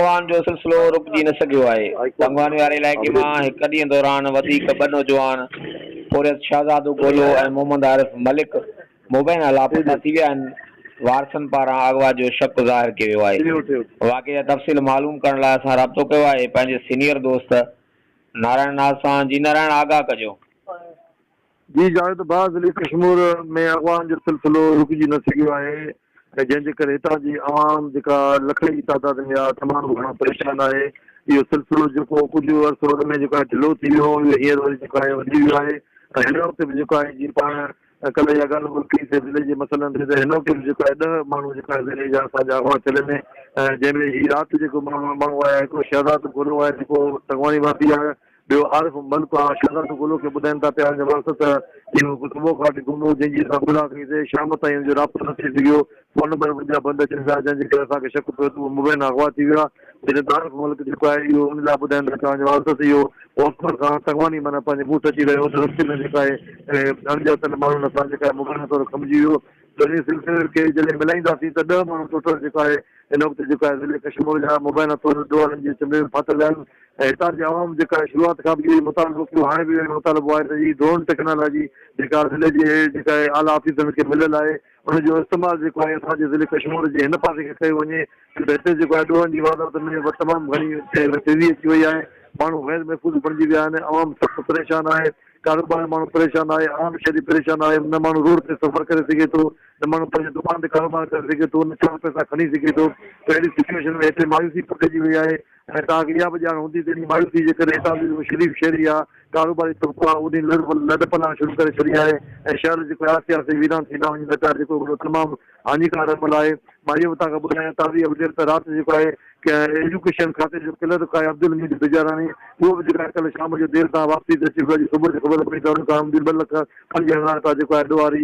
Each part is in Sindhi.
اغوائن جو سلسلو رڪجي نه سگهيو آهي. تنگواني واري علائقي مان هڪ ڏينهن دوران وڌيڪ ٻه نوجوان پورهيت شهزادو گولو ۽ محمد عارف ملڪ مبينا لاپتا ٿي ويا آهن، وارثن پاران اغوا جو شڪ ظاهر ڪيو ويو آهي. واقعي جا تفصيل معلوم ڪرڻ لاء اسان رابطو ڪيو آهي پنهنجي سينيئر دوست نارائڻ ناز سان جي نارائڻ آگاهه ڪجو. جي جاويد ڀاء ضلعي ڪشمور ۾ اغوائن جو سلسلو رڪجي نه سگهيو آهي ۽ جنهن جي ڪري هتان جي عوام جيڪا لکن جي تعداد ۾ آهي تمام گهڻو پريشان آهي اهو سلسلو جيڪو ڪجهه عرصو اڳ ۾ جيڪو آهي ڍلو ٿي ويو هو اهو هينئر وري جيڪو آهي وڌي ويو آهي ۽ هن وقت به جيڪو آهي جيئن پاڻ ڪلهه اها ڳالهه ٻولهه ڪئي سي ضلعي جي مسئلن تي ته هن وقت به جيڪو آهي ڏهه ماڻهو جيڪو آهي ضلعي جا اسان جا اغوا ٿيل آهن ۽ جنهن ۾ هي رات جيڪو ماڻهو آيا هڪڙو شهزاد گولو آهي جيڪو تنگواڻي واسي آهي ٻيو عارف ملڪ آ شهزادو گلو کي ٻڌائين ٿا پيا جو وارث ته اهو صبح کان وٺي گم هو جنهن جي اسان ڳولا ڪئي سي شام تائين ان جو رابطو نه ٿي سگهيو فون نمبر به ان جا بند اچن پيا جنهن جي ڪري اسان کي شڪ پيو ته اهو مبينا اغوا ٿي ويو آ جڏهن ته عارف ملڪ جيڪو آهي اهو ان لاء ٻڌائين ٿا پيا جو وارث ته اهو هوسپر کان تنگواني معنيٰ پنهنجي ڳوٺ اچي رهيو هو ته رستي ۾ جيڪو آهي اڻڄاتل ماڻهن سان جيڪا آهي مبينا طور کنڀجي ويو ته انهي سلسلي کي جڏهن ملائينداسين ته ڏهه ماڻهو ٽوٽل جيڪو آهي هن وقت جيڪو آهي ضلعي ڪشمور جا مبينا طور ڏوهارين جي چنبي ۾ ڦاٿل آهن ۽ هتان جي عوام جيڪا آهي شروعات کان به اهو ئي مطالبو ڪيو هاڻي به اهو ئي مطالبو آهي ته هي ڊرون ٽيڪنالاجي جيڪا ضلعي جي جيڪا آهي اعليٰ آفيسرن کي مليل آهي ان جو استعمال جيڪو آهي اسان جي ضلعي ڪشمور جي هن پاسي کي ڪيو وڃي ڇو ته هتي جيڪو آهي ڏوهن جي واردات ۾ تمام گهڻي تيزي اچي وئي آهي ماڻهو غير محفوظ بڻجي ويا آهن عوام سخت پريشان آهي ڪاروبار ماڻهو پريشان آهي، عام شهري پريشان آهي، نه ماڻهو روڊ تي سفر ڪري سگهي ٿو، نه ماڻهو پنهنجي دڪان تي ڪاروبار ڪري سگهي ٿو، نه چار پئسا کڻي سگهي ٿو ته اهڙي سچوئيشن ۾ هتي مايوسي پکڙجي وئي آهي ۽ توهان کي اها به ڄاڻ هوندي ته انهي مايوسي جي ڪري هتان جو جيڪو شريف شهري آهي، ڪاروباري طبقو آهي انهي لڏ پلاڻ شروع ڪري ڇڏي آهي ۽ شهر جيڪو آهي آهستي آهستي ويران ٿيندا وڃن ٿا جيڪو هڪڙو تمام هاڃيڪار عمل آهي. مان اهو به توهان کي ٻڌايان تازي اپڊيٽ ته رات جيڪو آهي ايجوڪيشن کاتي جو ڪلرڪ آهي عبدالحميد بجاراڻي اهو به جيڪو آهي ڪلهه شام جو دير سان واپسي تي اچي ويو اڄ صبح جو خبر پئي ته ان کان آمدني ٻه لک 5000 رپيا جيڪو آهي ڏوهاري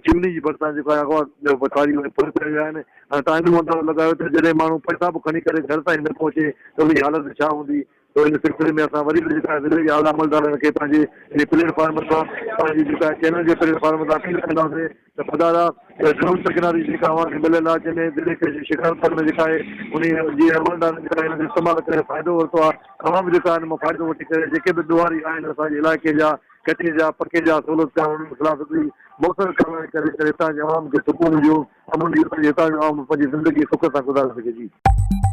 چمني جي ڀرسان جيڪو آهي اغوا وٺاري وڃي ڦر ڪري ويا آهن ۽ توهان ايڏو اندازو لڳايو ته جڏهن ماڻهو پئسا به کڻي ڪري گهر تائين نه پهچي ته ان جي حالت ڇا هوندي ته ان سلسلي ۾ اسان وري به جيڪا آهي ضلعي جي اعليٰ عملدارن کي پنهنجي ان پليٽ فارم تان پنهنجي جيڪا آهي چينل جي پليٽ فارم تان اپيل ڪنداسين ته خدارا ڊرون ٽيڪنالاجي جيڪا اوهان کي مليل آهي جنهن ۾ ضلعي کي شڪارپور ۾ جيڪا آهي ان جي عملدارن جيڪا آهي ان جو استعمال ڪري فائدو ورتو آهي اوهان به جيڪا آهي ان مان فائدو وٺي ڪري جيڪي به ڏوهاري آهن اسان جي علائقي جا ڪچي جا پڪي جا سهولتڪار انهن خلاف هڪڙي موثر ڪارروائي ڪري ڪري هتان جي عوام کي سڪون ڏيو امن ڏيو ته هتان جو عوام پنهنجي زندگي سک سان گذاري سگهي جي.